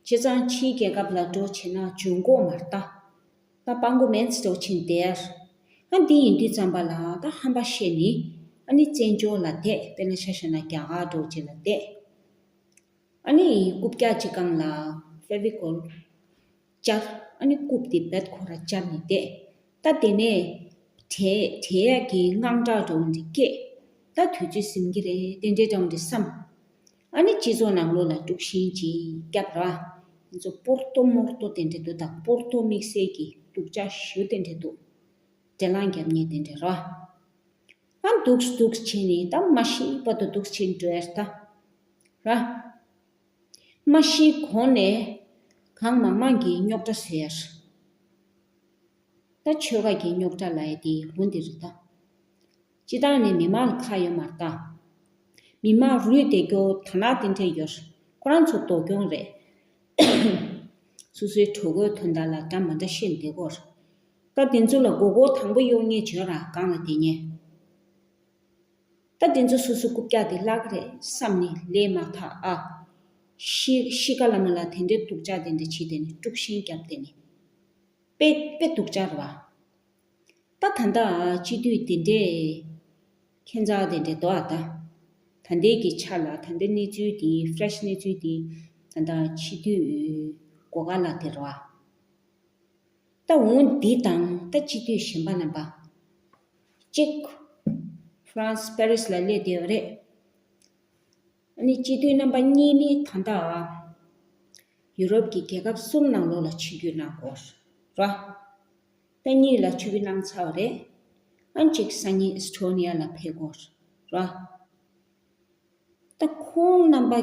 བྱས་ཙང་ཕྱིའི་རྒྱལ་ཁབ་ལ་འགྲོ་བྱས་ན་འཇོན་གོ་མ་རེད་ད། ད་སྤྲང་པོ་མེད་ཚེ་འགྲོ་ཕྱིན་དེར། ཨ་འདི་ཡིན་དུས་ཙམ་པ་ལ་ད་ཧམ་པ་བཤད་ནི། ཨ་ནི་བཙན་བྱོལ་ལ་བསྡད། དཔེར་ན་ཆ་བཞག་ན་རྒྱ་གར་འགྲོ་བྱས་ལ་བསྡད། ཨ་ནི་རྐུབ་བཀྱག་གཅིག་སྒང་ལ་ཕེ་བི་ཀོལ་སྦྱར། ཨ་ནི་རྐུབ་དེ་རྦད་ཁོ་ར་སྦྱར་ནས་བསྡད། ད་དེ་ནས་བྲེལ་བྲེལ་ཡག་གི་དངངས་སྐྲག་འདྲ་བོ་འདི་སྐྱེས། ད་དུས་ཚོད་ཟིན་གྱི་རེད་དེ་འདྲའི་འདྲ་བོ་འདི་བསམ། ཨ་ནི་སྤྱི་ཚོགས་ནང་ལོགས་ལ་དཀྲུག་ཤིང་ཅིག་བརྒྱབ་ར། ང་ཚོ་སྤོར་ཏོ་མོར་ཏོ་དེ་འདྲ་འདུག་ད་སྤོར་ཏོ་དམིགས་བསལ་གྱི་སྡུག་ཅག་ཞུ་དེ་འདྲ་འདུག་འདྲེ་ལངས་རྒྱབ་མཁན་དེ་འདྲ་ར། ཨ་འདུག་འདུག་བྱས་ནས་ད་མ་ཤི་བར་དུ་འདུག་བྱས་འགྲོ་ཡ་ད། ར། མ་ཤི་གོང་ནས་གང་མང་མང་གི་རྙོག་དྲ་ཟེར། ད་ཆོལ་ཁ་གི་རྙོག་དྲ་ལབ་ཡ་དེ་འོ་འདི་རེད་ད། སྤྱིར་བཏང་ནས་མི་མང་ལ་ཁ་ཡོད་མ་རེད་ད། མི་མང་རུལ་བསྡད་རྒྱུ་དར་ནག་དེ་འདྲས་ཡོད། ཁོ་རང་ཚོ་ལྡོག་སྐྱོང་རེད། སོ་སོའི་གྲོད་ཁོག་དོན་དག་ལ་འདྲ་མ་འདྲ་བཤད་བསྡད་ཀྱི་ཡོད་རེད། ད་དེ་ཚོ་ལ་མགོ་སྐོར་དང་པོ་གཡོག་མཁན་བྱོས་ར་གང་ལ་བསྡད་མཁན། ད་དེ་ཚོ་སོ་སོ་རྐུབ་བཀྱག་དེ་བརླག་གི་རེད་བསམ་ནས་ལས་མ་ཐག་ཨ། ཤི་ཤི་ཀ་ལ་མ་ལ་དེ་འདྲའི་སྡུག་ཅག་དེ་འདྲ་བྱས་དེ་ནས་དཀྲུག་ཤིང་བརྒྱབ་དེ་ནས། དཔེ་དཔེ་སྡུག་ཅག་རེད་བ། ད་ད་ལྟ་སྤྱི་འཐུས་དེ་འདྲས་ཁྱད་མཚར་དེ་འདྲས་འདུག་ཨ་ད། ད་ལྟའི་གི་ཆ་ལ་ད་ལྟའི་གནས་ཚུལ་དེ་ཕེ་རེ་ཤི་གནས་ཚུལ་དེ་ད་ལྟ་སྤྱི་འཐུས་སྒོ་ཁ་ལ་དེ་རེད་བ། ད་འོ་འདི་དང་ད་སྤྱི་འཐུས་གཞན་པ་རྣམ་པ། གཅིག་ཧྥ་རན་སི་པེ་རི་སི་ལ་སླེབས་བསྡད་པ་རེད། ཨ་ནི་སྤྱི་འཐུས་རྣམ་པ་གཉིས་ནི་ད་ལྟ་ཡུ་རོབ་ཀྱི་རྒྱལ་ཁབ་གསུམ་ནང་ལོགས་ལ་ཆིབས་བསྒྱུར་གནང་དགོས་ར། ད་གཉིས་ལ་ཆིབས་བསྒྱུར་གནང་ཚར་བ་རེད། ཨ་ནི་གཅིག་སང་ཉིན་ཨེ་སི་ཊོ་ནི་ཡ་ལ་ཕེབས་དགོས་ར། ད་ཁོང་རྣམ་པ་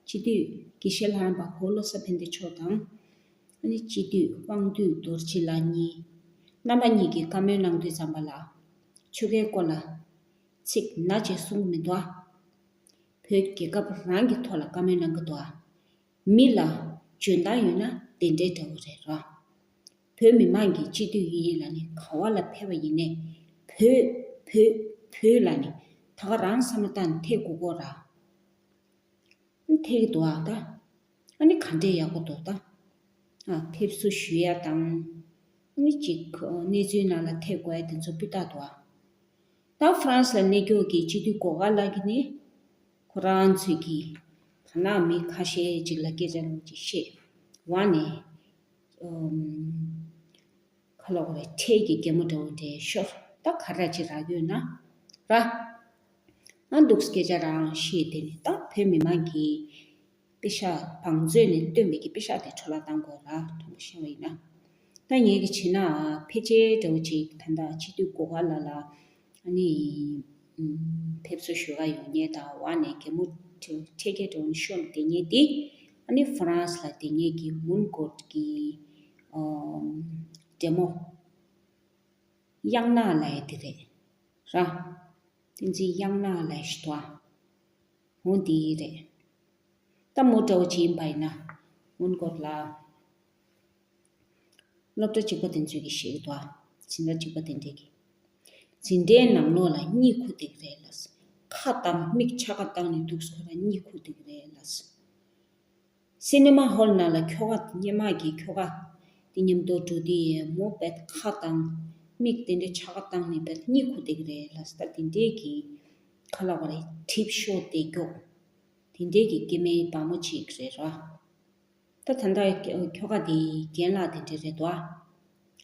སྤྱི་འཐུས་དགེ་བཤེས་ལྷ་རམས་པ་ཧོར་བློ་བཟང་ཕན་བདེ་མཆོག་དང་། ཨ་ནི་སྤྱི་འཐུས་དབང་འདུས་རྡོ་རྗེ་ལགས་གཉིས། རྣམ་པ་གཉིས་ཀྱིས་བཀའ་མོལ་གནང་དུས་ཙམ་པ་ལ། ཆོལ་ཁའི་སྐོར་ལ་ཚིག་སྣ་གཅིག་གསུང་གི་མི་འདུག་ཨ། བོད་རྒྱལ་ཁབ་རང་གི་ཐོག་ལ་བཀའ་མོལ་གནང་གི་འདུག་ཨ། མི་ལ་འཇོན་ཐང་ཡོད་ན་དེ་འདྲའི་འདྲ་བོ་རེད་ར། བོད་མི་མང་གི་སྤྱི་འཐུས་ཡིན་ཡིན་ལ་ནི་ག་བ་ལ་ཕེབས་པ་ཡིན་ནའི་བོད་བོད་བོད་ལ་ནི་ད་ག་རང་བསམ་བློ་བཏང་ནས་ཐེག་དགོས་སྐོར་ར། ཐེག་གི་འདུག་ཨ་ད། ཨ་ནི་ག་འདྲས་ཡག་པོ་འདུག་ད། ཨ་ཕེབས་བསུ་ཞུ་ཡ་དང་། ཨ་ནི་ཅིག་གནས་ཚུལ་ནང་ལ་ཐེག་དགོས་ཡ་དེ་ཚོ་སྤུས་དག་འདུག་ཨ། ད་ཧྥ་རན་སི་ལ་གནས་སྐྱོད་ཀྱི་སྤྱི་འཐུས་སྒོ་ཁ་ལགས་ཀྱིས་ནི། ཁོ་རང་ཚོས་ཀྱིས་དར་ནག་མི་ཁ་ཤས་ཅིག་ལ་སྐད་ཆ་ལོག་ཅིག་བཤད། འོ་ནས། ཨམ། ཁ་ལོག་རེ་ཁྲེལ་གྱི་རྒྱལ་མོ་འདྲ་བོ་འདྲའི་ཤོར་ད་ག་ར་ཅིག་རག་ཡོད་ན། ར། ང་འདུག་སྐད་ཆ་རང་བཤད་དེ་ནི་ད་བོད་མི་མང་གིས། པེ་ཤག་བང་མཛོད་ནས་བཏོན་པའི་གི་པེ་ཤག་དེ་འཕྲོ་བརླག་བཏང་དགོས་ར་དྲང་པོ་བཤད་པ་ཡིན་ན། ད་ངས་གི་བྱས་ན་ཕལ་ཆེར་འདྲ་བོ་ཅིག་ད་ལྟ་སྤྱི་འཐུས་སྒོ་ཁ་ལ་ལ་ཨ་ནི་ཕེབས་བསུ་ཞུ་ག་ཡོང་མཁན་དང་འོག་ནས་གད་མོ་ཁྲེལ་མཁན་འདྲ་བོ་ནི་ཤོར་བསྡད་མཁན་དེ་ཨ་ནི་ཧྥ་རན་སི་ལ་བསྡད་མཁན་གི་མུན་གོར་གི་འདྲེ་མོ་གཡང་ནག་ལ་ཡ་དེ་རེད་ར། བསྟན་འཛིན་གཡང་ནག་ལ་ཡ་ཞིག་འདུག་ཨ། འོ་འདི་རེད། ད་མོ་འདྲ་བོ་ཅིག་ཡིན་པ་ཡིན་ན། སྔོན་སྐོར་ལ། སློབ་གྲྭ་གཅིག་པ་དེ་ཚོས་ཀྱིས་བཤད་ཀྱི་འདུག་ཨ། འཛིན་གྲྭ་གཅིག་པ་དེ་འདྲས་ཀྱིས། འཛིན་གྲྭའི་ནང་ལོགས་ལ་གཉིད་ཁུག་བསྡད་ཀྱི་རེད་ལབ། ཁ་བཏང་མིག་ཆ་ག་བཏང་ནས་འདུག་ཁོ་རང་གཉིད་ཁུག་བསྡད་ཀྱི་རེད་ལབ། སི་ནི་མ་ཧོལ་ནང་ལ་ཁྱོ་ག་སྙེ་མ་གི་ཁྱོ་ག་དེ་མཉམ་དུ་འགྲོ་དུས་མོ་བེད་ཁ་བཏང་མིག་དེ་འདྲས་ཆ་ག་བཏང་ནས་བེད་གཉིད་ཁུག་བསྡད་ཀྱི་རེད་ལབ། ད་དེ་འདྲས་ཀྱི་ཁ་ལག་པ་རེད་གྲིབ་ཤོར་བསྡད་ཀྱོག་དེ་འདྲས་ཀྱི་སྐྱེ་དམན་བག་མོ་ཅིག་རེད་ར། ད་ད་ལྟ་ཁྱོ་ག་དེ་རྒན་ལགས་དེ་འདྲས་རེད་དོ།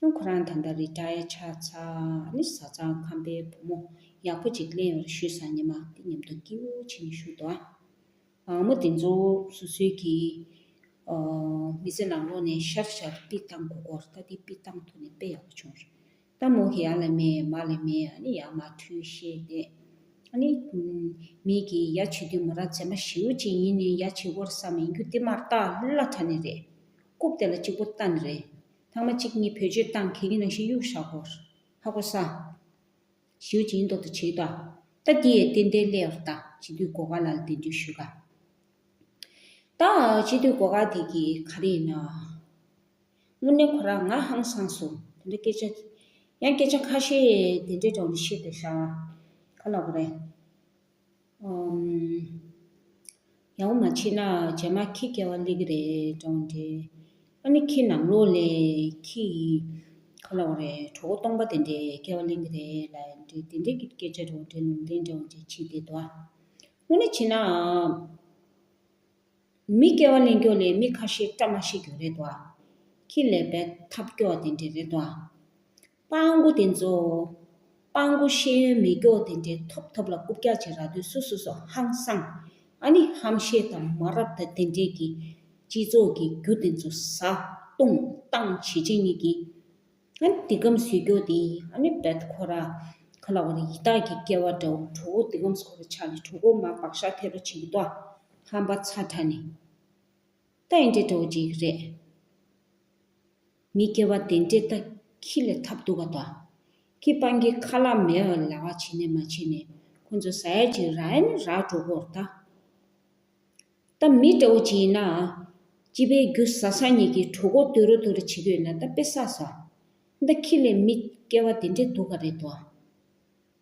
ཨ་ཁོ་རང་ད་ལྟ་རི་ཊ་ཡར་ཆགས་ཚར་ནི་བཟའ་ཚང་ཁམས་པའི་བུ་མོ་ཡག་པོ་ཅིག་ལེན་ཡོད་རེད་ཞུས་ས་ཉི་མ་དེ་མཉམ་དུ་སྐྱིད་པོ་བྱས་ནས་བཞུགས་འདུག་ཨ། བག་མོ་དེ་ཚོ་སོ་སོའི་གི་མི་ཚེ་ནང་ལོགས་ནས་ཤར་ཤར་པི་བཏང་དགོས་སྐོར་ད་དེ་པི་བཏང་ཐུབ་ནས་དཔེ་ཡག་པོ་བྱུང་རེད། ད་མོ་གིས་ཡར་ལ་མེད་མར་ལ་མེད་ཨ་ནི་ཡར་མར་ཁྲུས་བཤད་དེ། ཨ་ནི། མི་གིས་ཡ་བྱེད་དུས་མོ་རང་མཛེས་མ་ཞེ་པོ་ཅིག་ཡིན་ནས་ཡ་བྱེད་དགོས་རེད་བསམ་ཡིན་རྒྱུ་དེ་མར་སྟག་ལ་དྲ་ནི་རེད། རྐུབ་དེ་ལ་གཅིག་པོ་བལྟ་ནི་རེད། ཐང་མ་གཅིག་གཉིས་བེད་སྤྱོད་བཏང་གི་གི་ནང་བཞིན་གཡུག་བཞག་གོ་ཧ་གོ་ས། ཞེ་པོ་ཅིག་ཡིན་མདོག་ཏུ་བྱེད་དོ། ད་འདི་ཡས་ཏན་ཏན་སླེབས་ད་བྱེད་དུས་སྒོ་ཁ་ལ་ལ་དེ་འདྲ་ཞུ་ག་ད་སྤྱི་འཐུས་སྒོ་ཁ་དེ་གི་ག་རེ་ཡིན་ན། དངོས་གནས་ཁོ་རང་ང་ཧང་སངས་སོང་དེ་འདྲ་སྐད་ཆ། ཡང་སྐད་ཆ་ཁ་ཤས་དེ་འདྲའི་སྒྲོག་ནས་བཤད་དེ་ཤ། ག་ལ་གོ་རེད། ཨམ། ཡག་པོ་མ་བྱས་ན་རྗེས་མ་ཁྱི་སྐྱེ་བ་ལེན་གི་རེད་སྒྲོག་འདྲེ། ཨ་ནི་ཁྱི་ནང་ལོགས་ལས་ཁྱི་ཡི་ག་ལ་གོ་རེད་གྲོད་ཁོག་སྟོང་པ་དེ་འདྲའི་སྐྱེ་བ་ལེན་གི་རེད་ལ་འདྲེ་དེ་འདྲའི་གི་སྐད་ཆ་སྒྲོག་འདྲེ་ལུང་བསྟན་སྒྲོག་འདྲེ་བྱས་དེ་དོ། དངོས་གནས་བྱས་ན། མི་སྐྱེ་བ་ལེན་སྐྱོ་ལས་མི་ཁ་ཤས་བཀྲ་མ་ཤིས་རྒྱུ་རེད་དོ། ཁྱི་ལས་བས་ཐབས་སྐྱོ་བ་དེ་འདྲས་རེད་དོ། སྤྲང་པོ་དེ་ཚོ། སྤྲང་པོ་ཤེས་ཡོན་མེད་སྐྱོ་དེ་འདྲས་ཐོབ་ཐོབ་ལ་རྐུབ་བཀྱག་བྱེད་ར་དུས་སུ་སུ་སུ་ཧང་སང་། ཨ་ནི་ཧམ་ཤེད་དང་མ་རབས་དང་དེ་འདྲས་ཀྱི་སྤྱི་ཚོགས་ཀྱི་རྒྱུ་དེ་ཚོ་ཟ་བཏུང་བཏང་བྱེད་ཅིག་ཉིད་ཀྱི། ཨ་ནི་འདི་གམ་ཟེར་རྒྱུ་དེ་ཨ་ནི་བེད་ཁོ་ར་ཁ་ལ་བ་རི་ཡི་དྭགས་ཀྱི་སྐྱེ་བ་འདྲ་བོ་གྲོད་ཁོག་འདི་གམ་ཁོ་ར་ཆགས་ནས་གྲོད་ཁོག་མ་བག་ཤ་ཐེ་རུ་བྱེད་ཀྱི་ཏོ། ཧམ་པ་ཚ་དྲགས་ནས། ཨེ་འདྲ་འདྲ་བོ་ཅིག་རེད། མི་སྐྱེ་བ་དེ་འདྲས་ད་ཁྱི་ལས་ཐབས་སྡུག་ག་དོ། ཁྱི་སྤང་གི་ཁ་ལག་མེད་པ་ལ་བ་བྱེད་ནས་མ་བྱེད་ནས་ཁོ་ཚོ་ཟ་ཡ་ཅིག་རག་ཡ་ནི་རག་འགྲོ་གོ་རེད་ད། ད་མི་འདྲ་བོ་ཅིག་ཡིན་ན། སྤྱི་པའི་རྒྱུ་ཟ་ས་ཉིད་ཀྱི་གྲོད་ཁོག་དུད་རོ་དུད་རོ་བྱེད་ཀྱི་ཡོད་ན་ད་དཔེ་བསགས་སོ། ད་ཁྱི་ལས་མི་སྐྱེ་བ་དེ་འདྲས་སྡུག་ག་རེད་དོ།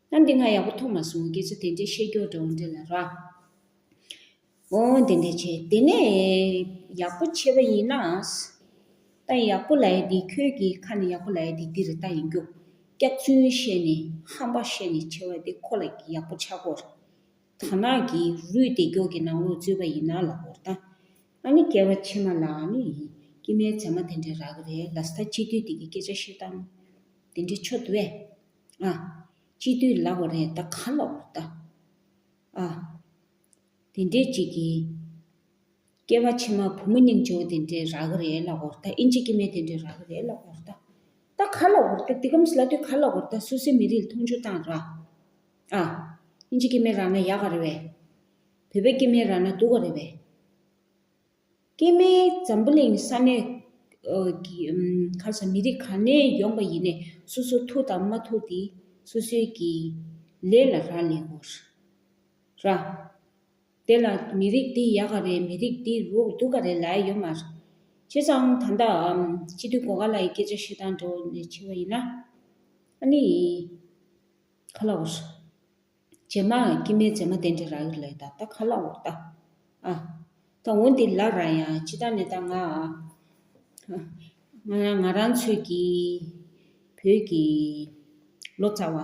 ད་འདི་ང་ཡག་པོ་མཐོང་མ་སོང་། སྐད་ཆ་དེ་འདྲས་བཤད་རྒྱུ་འདྲ་བོ་འདྲ་ལ་ར། འོ་དེ་འདྲས་བྱས། དེ་ནས་ཡག་པོ་བྱས་པ་ཡིན་ན། ད་ཡག་པོ་ལབ་ཡ་དེ་ཁྱོད་ཀྱི་ཁ་ནས་ཡག་པོ་ལབ་ཡ་དེ་འདི་རེད་ད། ཡིན་རྒྱུ་སྐྱག་རྫུན་བཤད་ནས་ཧམ་པ་བཤད་ནས་བྱས་པ་དེ་ཁོ་ལ་ཡག་པོ་ཆགས་གོ། དར་ནག་གི་རུས་བསྡད་རྒྱུ་གི་ནང་ལོགས་འཛུལ་བ་ཡིན་ན་ལབ་གོ་རེད་ད། ཨ་ནི་སྐྱེ་བ་ཕྱི་མ་ལ་ཨ་ནི་སྐྱེ་དམན་མཛེས་མ་དེ་འདྲས་རག་གི་རེད་ལབ་ས། ད་སྤྱི་འཐུས་དེ་གི་སྐད་ཆ་བཤད་སྟངས་དེ་འདྲས་ཆོ་འདུག་བས། ཨ། སྤྱི་འཐུས་ལབ་དགོས་རེད་ད། ག་ལབ་དགོས་རེད་ད། ཨ། དེ་འདྲས་ཅིག་གིས། སྐྱེ་བ་ཕྱི་མ་བུ་མོ་སྙིང་རྗེ་བོ་དེ་འདྲས་རག་གི་རེད་ལབ་དགོས་རེད་ད། ཨིན་ཇི་སྐྱེ་དམན་དེ་འདྲས་རག་གི་རེད་ལབ་དགོས་རེད་ད། ད་ག་ལབ་དགོས་རེད་ད། དེ་གམ་སི་ལ་དུས་ག་ལབ་དགོས་རེད་ད། སོ་སོའི་མི་རིགས་ལ་མཐོང་ཆུང་བཏང་ར། ཨ། ཨིན་ཇི་སྐྱེ་དམན་རག་ན་ཡག་ག་རེད་བས། བོད་པའི་སྐྱེ་དམན་རག་ན་སྡུག་ག་རེད་བས། སྐྱེ་དམན་འཛམ་བུ་གླིང་ས་གནས། ཨ། གི། ཨམ། ག་རེ་ཟ། མི་རིགས་ག་ནས་ཡོང་པ་ཡིན་ནའི་སོ་སོ་ཐུག་དང་མ་ཐུག་དེ་སོ་སོའི་གི་ལས་ལ་རག་ལས་དགོས་ར། དེ་ལ་མི་རིགས་འདི་ཡག་ག་རེད། མི་རིགས་འདི་རུ་སྡུག་ག་རེད་ལབ་ཡ་ཡོད་མ་རེད། བྱས་ཙང་ད་ལྟ། ཨམ། སྤྱི་འཐུས་སྒོ་ཁ་ལ་ཡི་སྐད་ཆ་བཤད་སྟངས་འདྲ་བོ་ནས་བྱས་པ་ཡིན་ན། ཨ་ནི། ག་ལབ་དགོས་རེད། རྗེས་མ་སྐྱེ་དམན་མཛེས་མ་དེ་འདྲས་རག་གི་རེད་ད། ད་ག་ལབ་དགོས་རེད་ད། ཨ། ད་འོ་འདི་ལབ་ར་ཡ། སྤྱིར་བཏང་ནས་ད་ང་། ང་རང་ང་རང་ཚོའི་གི་བོད་ཀྱི་ལོ་ཙཱ་བ་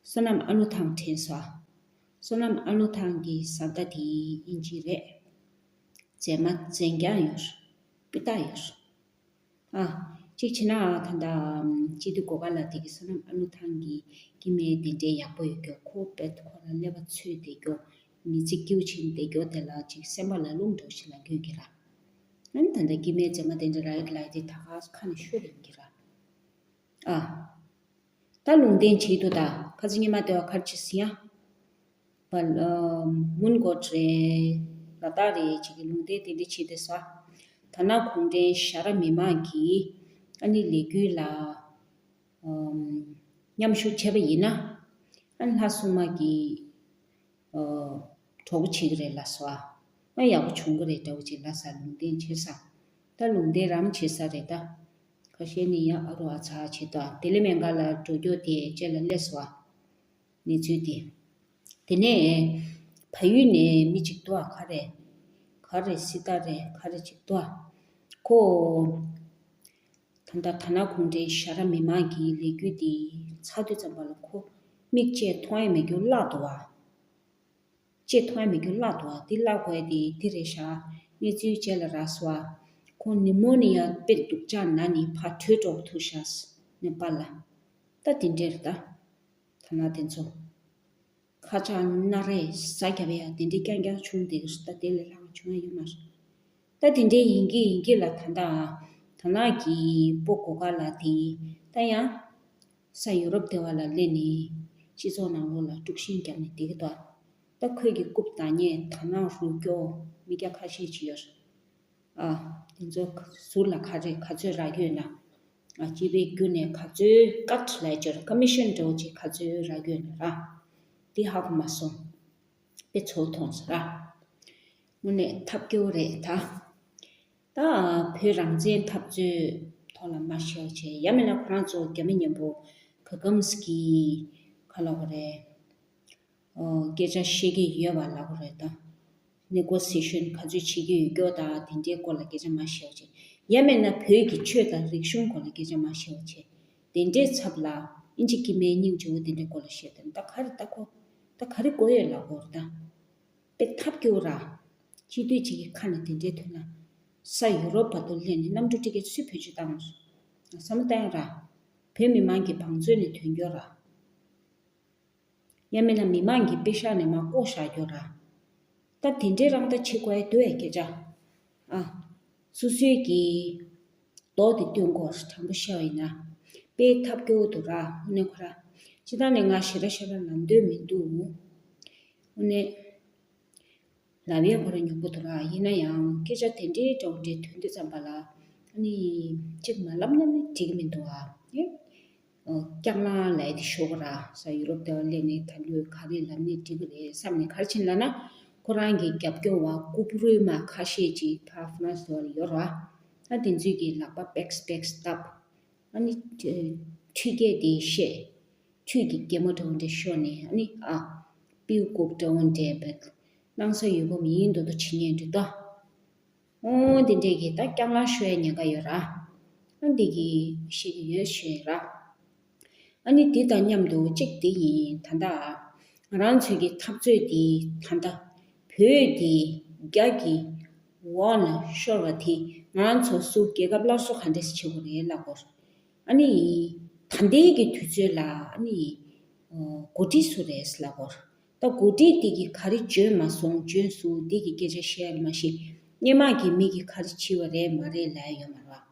བསོད་ནམས་ཨ་ལུ་ཐང་དྲན་སོང་། བསོད་ནམས་ཨ་ལུ་ཐང་གི་བཟའ་ཟླ་དེ་དབྱིན་ཇི་རེད། མཛེས་མ་མཛེས་རྐྱང་ཡོད་རེད། སྤུས་དག་ཡོད་རེད། ཨ། གཅིག་བྱས་ན་ད་ལྟ་སྤྱི་འཐུས་སྒོ་ཁ་ལ་དེ་གི་བསོད་ནམས་ཨ་ལུ་ཐང་གི་སྐྱེ་དམན་དེ་འདྲས་ཡག་པོ་ཡོད་རྒྱུ། ཁོ་དཔེ་ཁོ་རང་ཀླད་པ་འཚོས་བསྡད་རྒྱུ། མི་ཚེ་སྐྱིད་པོ་བྱས་བསྡད་རྒྱུ་དེ་ལ་ཅིག་སེམས་པ་ལ་རླུང་འགྲོ་ཞིག་ལ་འགྱོད་ཀྱི་ར། ཨ་ནི་ད་ལྟ་སྐྱེ་དམན་མཛེས་མ་དེ་འདྲས་རག་གི་ལབ་དེ་ད་ག་ཁ་ནས་ཤོད་ཡིན་གྱི་ར། ཨ། ད་ལུང་བསྟན་བྱེད་དུ་ད་ཁ་ཚིག་ཉི་མ་དེ་བ་ཁར་ཆི་སི་ཡ། བ། ཨ། མོན་གྷོ་རེད། ལ་དྭགས་རེད། ཅིག་གི་ལུང་བསྟན་དེ་འདྲ་བྱེད་དེ་ས། དར་ནག་གུང་ཁྲན་ཞྭ་ར་མི་མང་གིས་ཨ་ནི་ལས་འགུལ་ལ། ཨམ། མཉམ་ཞུགས་བྱས་པ་ཡིན་ན། ཨ་ནི་ལྷ་སྲུང་མ་གི། ཨ། གྲོགས་པོ་བྱེད་ཀྱི་རེད་ལབ་སོང་ཨ། ཨ། ཡག་པོ་བྱུང་གི་རེད་འདྲ་བོ་ཅིག་ལབ་ས། ལུང་བསྟན་བྱེད་ས། ད་ལུང་བསྟན་རང་བྱེད་ས་རེད་ད། ཁ་ཤས་ནི་ཡང་ཨ་རོ་ཨ་ཚ་བྱེད་དོ། དེ་ལས་མེད་ག་ལ་འགྲོ་རྒྱུ་དེ་རྗེས་ལ་སླེབས་སོང་ཨ། གནས་ཚུལ་དེ། དེ་ནས་ཕ་ཡུལ་ནས་མི་གཅིག་འདུག་ཨ། ག་རེ། ག་རེ་སྲི་ད་རེ་ག་རེ་གཅིག་འདུག་ཨ། ཁོ། ད་ལྟ་དར་ནག་གུང་ཁྲན་ཞྭ་ར་མི་མང་གི་ལས་འགུལ་འདི་ཚར་དུས་ཙམ་པ་ལ་ཁོ་མིག་ཅེས་མཐོང་ཡ་མེད་རྒྱུ་བརླག་འདུག་ཨ། ཅེས་མཐོང་ཡ་མེད་རྒྱུ་བརླག་འདུག་ཨ། འདི་བརླག་དགོས་ཡ་དེ་འདི་རེད་ཤག། གནས་ཚུལ་རྗེས་ལ་རག་སོང་ཨ། ཁོ་ནི་མོ་ནི་ཡ་དཔེ་སྡུག་ཅག་ན་ནི་ཕར་བྲོས་འགྲོ་ཐུག་ཤག་ནེ་པཱལ་ལ། ད་དེ་འདྲས་རེད་ད། དར་ནག་དེ་ཚོ། ཁ་ཆག་སྣ་རལ་ཟ་རྒྱབ་ཡ་དེ་འདྲའི་རྐྱང་རྐྱང་བྱུང་བསྡད་ཀྱི་རེད། ད་དེ་ལས་ལྷག་པ་བྱུང་ཡ་ཡོད་མ་རེད། ད་དེ་འདྲའི་ཡིན་གྱི་ཡིན་གྱི་ལ། ད་ལྟ་དར་ནག་གི་སྤུ་གུ་ག་ལ་དེ་ད་ཡང་ས་ཡུ་རོབ་དེ་བ་ལ་སླེབས་ནས་སྤྱི་ཚོགས་ནང་ལོགས་ལ་དཀྲུག་ཤིང་བརྒྱབ་ནས་བསྡད་ཀྱི་འདུག། ད་ཁོས་ཀྱི་རྐུབ་བདག་ཉེས་དར་ནག་རུ་སྐྱོ་མི་སྐྱ་ཁ་ཤས་ཅིག་ཡོད་རེད། ཨ། དེ་ཚོ་ཟུར་ལ་ག་རེ་ག་ཚོད་རག་གི་ཡོད་ན། ཨ། སྤྱི་པའི་བརྒྱུད་ནས་ག་ཚོད་ཀཊ་ལ་སྦྱོར་ཀ་མི་ཤན་འདྲ་བོ་ཅིག་ག་ཚོད་རག་གི་ཡོད་ན་ར། འདི་ཧ་གོ་མ་སོང་། དཔེ་ཚོར་ཐོངས་ར། དངོས་གནས་ཐབས་སྐྱོ་བོ་རེད་ད། ད་བོད་རང་བཙན་འཐབ་རྩོད་ཐོག་ལ་མ་ཤེས་པ་བྱས། ཡང་མིན་ན་ཁོ་རང་ཚོ་རྒྱ་མི་མཉམ་པོ་ག་གམ་སི་ཀི་ག་ལ་བ་རེད། ཨོ། སྐད་ཆ་བཤད་ཀྱི་ཡོད་པ་ལབ་དགོས་རེད་ད། ནེ་གོ་སི་ཤན་ག་ཚོད་བྱེད་ཀྱི་ཡོད་སྐྱོ་དང་དེ་འདྲའི་སྐོར་ལ་སྐད་ཆ་མ་བཤད་པ་བྱས། ཡང་མིན་ན་བོད་ཀྱི་ཆོས་དང་རིག་གཞུང་སྐོར་ལ་སྐད་ཆ་མ་བཤད་པ་བྱས། དེ་འདྲའི་ཚབ་ལ་ཨིན་ཇི་སྐྱེ་དམན་སྙིང་རྗེ་བོ་དེ་འདྲའི་སྐོར་ལ་བཤད་དེ། ད་ག་རེ་ད་ཁོ། ད་ག་རེ་དགོས་ཡོད་ལབ་དགོས་རེད་ད། དཔེ་ཐབས་སྐྱོ་བོ་ར། སྤྱི་འཐུས་གཅིག་གི་ཁ་ནས་དེ་འདྲའི་ཐོན་ན། ས་ཡུ་རོབ་བར་དུ་སླེབས་ནས་གནམ་གྲུ་ཊི་ཀེ་ཊི་སུས་བེད་སྤྱོད་བཏང་། བསམ་བློ་བཏང་ཡ་ར། བོད་མི་མང་གི་བང་མཛོད་ནས་ཐོན་རྒྱུ་ར། ཡང་མིན་ན་མི་མང་གི་པེ་ཤག་ནས་མར་བཀོག་བཞག་རྒྱུ་ར། ད་དེ་འདྲའི་རང་ལྟ་བྱེད་དགོས་ཡ་འདུག་ཨེ་སྐད་ཆ། ཨ། སོ་སོའི་གི་མདོག་དེ་སྟོན་དགོས། དྲང་པོ་བཤད་པ་ཡིན་ན། དཔེ་ཐབས་སྐྱོ་བོ་འདུག་ར། དངོས་གནས་ཁོ་ར། སྤྱིར་བཏང་ནས་ང་ཞེ་དྲག་ཞེ་དྲག་ལབ་འདོད་མི་འདུག། དངོས་གནས། ལབ་ཡས་ཁོ་རང་ཉོབ་པོ་འདུག་ར། ཡིན་ན་ཡང་སྐད་ཆ་དེ་འདྲའི་འདྲ་བོ་འདྲའི་ཐོན་དུས་ཙམ་པ་ལ་ཨ་ནི་གཅིག་མ་ལབ་ན་ནི་འགྲིག་གི་མི་འདུག་ཨ། ཨེ། ཨོ། སྐྱག་ལང་ལབ་ཡས་དེ་ཤོར་གི་ར། ས་ཡུ་རོབ་དེ་བ་སླེབས་ནས་ད་ལོས་ག་རེ་ལབ་ནས་འགྲིག་གི་རེད་བསམ་ནས། ག་རེ་བྱས་ལབ་ན་ཁོ་རང་གི་རྒྱབ་སྐྱོར་བ་རྐུབ་རུས་མ་ཁ་ཤས་ཅིག་ཕར་ཧྥ་རན་སི་དེ་བ་ལ་ཡོད་ར། ད་དེ་ཚོས་ཀྱི་ལག་པ་པེགས་པེགས་བཏབ། ཨ་ནི་ཁྲི་སྐད་དེ་བཤད། ཁྲུས་ཀྱི་སྒྱེ་མོ་འདྲ་བོ་འདྲ་ཤོར་ནས་ཨ་ནི་ཨ། པིའུ་ལྐུགས་འདྲ་བོ་འདྲ་བེད། སྣང་ས་ཡོད་པ་མི་ཡིན་མདོག་མདོག་བྱེད་མཁན་འདྲ་འདུག་ཨོ་འདི་འདྲས་ཀྱི་ད་སྐྱག་ལང་ཤོར་ཡ་ཉེན་ཁ་ཡོད་ར། ཨ་འདི་གི་བཤད་ཀྱི་ཡོད་ཤོད་ར། ཨ་ནི་འདི་དང་མཉམ་དུ་གཅིག་འདི་ཡིན། ད་ལྟ་ང་རང་ཚོའི་གི་འཐབ་རྩོད་འདི་ད་ལྟ་བོད་འདི་རྒྱ་གི་འོག་ལ་ཤོར་བ་དེ་ང་རང་ཚོ་སུ་རྒྱལ་ཁབ་སླར་གསོ་ག་འདྲས་བྱེད་དགོས་རེད་ལབ་དགོས། ཨ་ནི། ད་ལྟའི་གི་དུས་ཚོད་ལ་ཨ་ནི། འགོ་ཁྲིད་སུ་རེད་ལབ་དགོས། ད་འགོ་ཁྲིད་དེ་གི་ག་རེ་འཇོན་མ་སོང་འཇོན་སོང་དེ་གི་སྐད་ཆ་བཤད་ཡ་མ་གཞི། སྔོན་མ་གི་མི་གི་ག་རེ་བྱས་པ་རེད་མ་རེད་ལབ་ཡ་ཡོད་མ་རེད་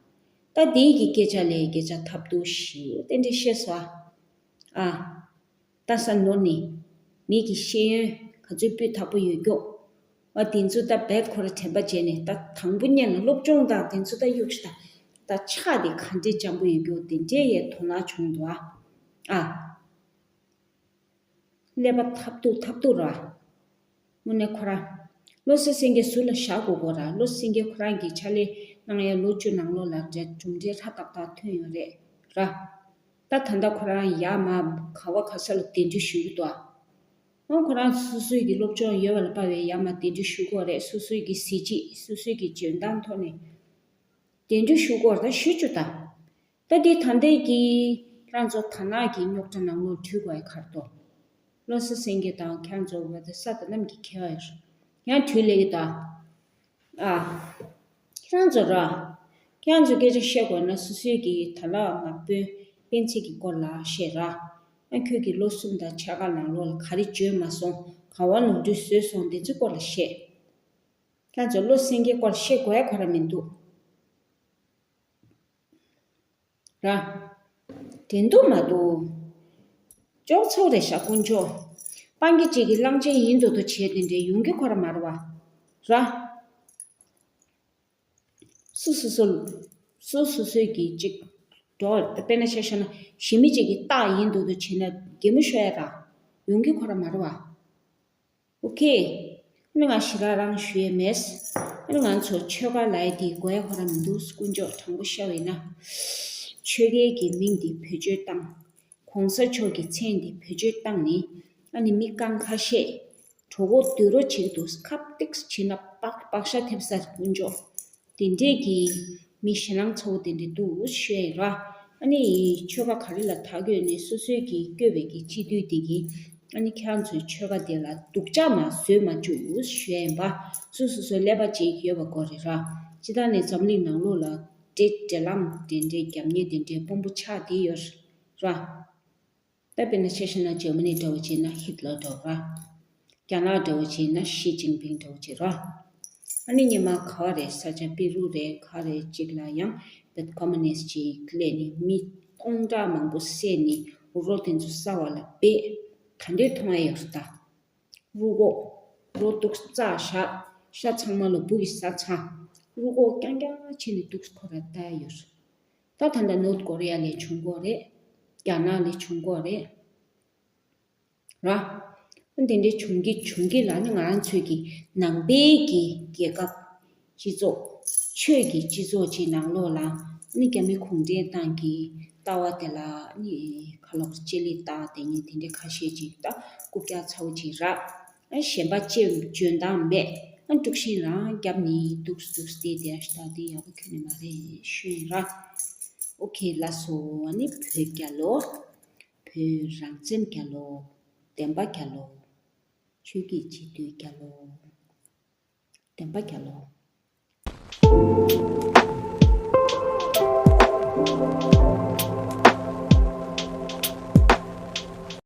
བ། ད་དེ་གི་སྐད་ཆ་ལས་སྐད་ཆ་ཐབས་སྡུག་ཞེ་པོ་དེ་འདྲ་བཤད་སོང་ཨ། ཨ། ད་ས་ནོར་ནས། མི་གི་ཤེས་ཡོན་ག་ཚོད་སྤུས་དག་པོ་ཡོད་ཀྱོག་ཨ་དེ་ཚོ་ད་བེད་ཁོ་ར་དྲན་པ་བརྗེད་ནས་ད་དང་པོ་ཉིད་ལ་སློབ་སྦྱོང་དང་དེ་ཚོ་ད་གཡུག་ཤི་ད། ད་ཕྱག་དེ་ག་འདྲས་འཇམ་པོ་ཡོད་ཀྱོག་དེ་འདྲས་ཡས་དོ་སྣང་བྱུང་འདུག་ཨ། ཨ། ཀླད་པ་ཐབས་སྡུག་ཐབས་སྡུག་ར། དངོས་གནས་ཁོ་ར། བློ་གསལ་སེང་གེ་ཟུར་ལ་བཞག་དགོས་དགོས་ར། བློ་གསལ་སེང་གེ་ཁོ་རང་གི་ཕྱག་ལས་གནང་ཡ་ལོ་བཅུ་ནང་ལོགས་ལ་འདྲ་གྲུབ་འབྲས་ཧྲ་ཏག་ཏག་ཐོན་ཡོད་རེད་ར། ད་ད་ལྟ་ཁོ་རང་ཡར་མར་ག་བ་ག་ས་ལ་གདན་འདྲེན་ཞུ་གི་འདུག་ཨ། ཨང་ཁོ་རང་སོ་སོའི་གི་སློབ་སྦྱོང་ཡོད་པ་ལ་དཔག་པའི་ཡར་མར་གདན་འདྲེན་ཞུ་དགོས་རེད། སོ་སོའི་གི་གཟི་བརྗིད་སོ་སོའི་གི་འཇོན་ཐང་ཐོག་ནས་གདན་འདྲེན་ཞུ་དགོས་རེད། ད་ཞུ་བཅུག་ད། ད་འདི་ད་ལྟའི་གི་ཁྱེད་རང་ཚོ་དར་ནག་གི་རྙོག་དྲ་ནང་ལོགས་འཁྲུལ་དགོས་ཡ་ག་རེ་འདུག་བློ་གསལ་སེང་གེ་དང་ཁྱེད་རང་ཚོ་བ་དེ་ས་དང་གནམ་གྱི་ཁྱད་པར་ཡོད་རེད། ཡང་དུས་ལས་ཀྱི་ད། ཨ། ཁྱེད་རང་ཚོ་ར། ཁྱེད་རང་ཚོ་སྐད་ཆ་བཤད་དགོས་ན་སོ་སོའི་གི་ད་ལག་ངག་དཔོན་སྤེན་ཚེ་གི་སྐོར་ལ་བཤད་ར། ཨ་ཁྱོད་ཀྱི་ལོ་གསུམ་དང་ཕྱེད་ཀ་ནང་ལོགས་ལ་ག་རེ་འཇོན་མ་སོང་ག་བ་ནོར་འཁྲུལ་བཟོས་སོང་དེ་ཚོའི་སྐོར་ལ་བཤད། ཁྱེད་རང་ཚོ་བློ་སེང་གེའི་སྐོར་བཤད་དགོས་ཡ་ཁོ་ར་མི་འདུག་ར། དྲན་འདུག་མ་འདུག་ཅོག་ཚོགས་རེད་ཤག་དཀོན་མཆོག་སྤང་གི་གཅིག་གི་གླང་ཆེན་ཡིན་མདོག་མདོག་བྱས་དེ་འདྲའི་ཡོང་གི་ཁོ་ར་མ་རེད་བ། ར། སུ་སུ་སུ། སུ་སུ་སུའི་གི་གཅིག་འགྲོ་དཔེར་ན་ཆ་བཞག་ན་ཞི་མི་གཅིག་གི་རྟགས་ཡིན་མདོག་མདོག་བྱས་ན་གད་མོ་ཤོར་ཡ་ར། ཡོང་གི་ཁོ་ར་མ་རེད་བ། ཨོ་ཁེ། ཨ་ནི་ང་ཞེ་དྲག་རང་ཞུ་ཡས་མེད། ཨ་ནི་ང་ཚོ་ཆོལ་ཁ་ལབ་ཡས་དེ་དགོས་ཡ་ཁོ་རང་མི་འདུག་དཀོན་མཆོག་དྲང་པོ་བཤད་པ་ཡིན་ན། ཆོལ་ཁའི་གི་མིང་འདི་བེད་སྤྱོད་བཏང་། གོང་ས་མཆོག་གི་མཚན་འདི་བེད་སྤྱོད་བཏང་ནས་ཨ་ནི་མི་རྐང་ཁ་ཤས་གྲོད་ཁོག་སྡུད་རོགས་བྱེད་ཀྱི་འདུག་ཁ་ཏིག་བྱས་ན་བག་བག་ཤ་ཐེབས་ས་དཀོན་མཆོག་དེ་འདྲས་ཀྱི་མི་ཞེད་སྣང་ཚ་བོ་དེ་འདྲས་འདུག་ཞུ་ཡ་ཡིན་ར། ཨ་ནི་ཆོལ་ཁ་ག་རེ་ལ་ཐག་གཅོད་ནས་སོ་སོའི་གི་བསྐྱོད་པའི་གི་སྤྱི་འཐུས་དེ་གི་ཨ་ནི་ཁྱེད་རང་ཚོའི་ཆོལ་ཁ་དེ་ལ་སྡུག་ཅག་མ་བཟོས་མ་བཅུག་ཞུ་ཡ་ཡིན་པ། སོ་སོ་སོ་ཀླད་པ་གཅིག་ཡོད་པ་དགོས་རེད་ར། སྤྱི་བཏང་ནས་འཛམ་གླིང་ནང་ལོགས་ལ་འདྲེ་འདྲེ་ལམ་འདྲེ་འདྲེ་རྒྱབ་གཉེར་དེ་འདྲའི་དཔོན་པོ་ཆགས་བསྡད་ཡོད་ར། ད་དཔེར་ན་ཆ་བཞག་ན་འཇར་མ་ནི་འདྲ་བོ་བྱས་ན་ཧིད་ལར་འདྲ་བོ་ར། རྒྱ་ནག་འདྲ་བོ་བྱས་ན་ཞི་ཅིན་ཕིང་འདྲ་བོ་བྱས་ར། ཨ་ནི་ཉི་མ་ག་བ་རེད་ས་ཆ་པི་རུ་རེད་ག་རེད་ཅིག་ལ་ཡང་བེད་ཀོ་མུ་ནིསི་ཅིག་སླེབས་ནས་མི་སྟོང་ཕྲག་མང་པོ་བསད་ནས་རོ་དེ་ཚོ་ས་བ་ལ་སྦས། ག་འདོད་མཐོང་ཡ་ཡོད་རེད་ད། རུ་ཁོག་རོ་དུག་རྩ་བཞག་ཤ་ཚང་མ་ལ་སྦུ་གི་ཟ་ཚ། རུ་ཁོག་རྐྱང་རྐྱང་བྱས་ནས་དུག་ཁོ་ར་ལྟ་ཡོད། ད་ད་ལྟ་ནོར་ཀོ་རི་ཡ་ལས་བྱུང་གོ་རེད། རྒྱ་ནག་ལས་བྱུང་གོ་རེད། ར། དེ་འདྲའི་བྱུང་གི་བྱུང་གི་ལ་ནི་ང་རང་ཚོའི་གི་ནང་པའི་གི་རྒྱལ་ཁབ། སྤྱི་ཚོགས། ཆོས་ཀྱི་སྤྱི་ཚོགས་ཀྱི་ནང་ལོགས་ལ་ནི་རྒྱ་མི་གུང་ཁྲན་ཏང་གི་ལྟ་བ་དེ་ལ་ནི་ཁ་ལོག་ལྕེ་ལེ་ལྟ་དེ་ཉིད་དེ་འདྲའི་ཁ་ཤས་ཅིག་ད་རྐུབ་བཀྱག་ཚ་བོ་ཅིག་རག་ཨ་གཞན་པ་ཅེས་འཇོན་ཐང་མེད། ཨ་དཀྲུག་ཤིང་རང་རྒྱབ་ནི་འདུག་འདུག་སྟེ་དེ་ཨ་ཤི་ད་དེ་ཡག་པོ་ཁྱོན་ནས་མ་རེད་ཤོད་ར། ཨོ་ཁེ་ལགས་སོ། ཨ་ནི་བོད་རྒྱལ་ལོ། བོད་རང་བཙན་རྒྱལ་ལོ། བདེན་པ་རྒྱལ་ལོ། ཆོས་ཀྱི་སྤྱི་འཐུས་རྒྱལ་ལོ། བདེན་པ་རྒྱལ་ལོ།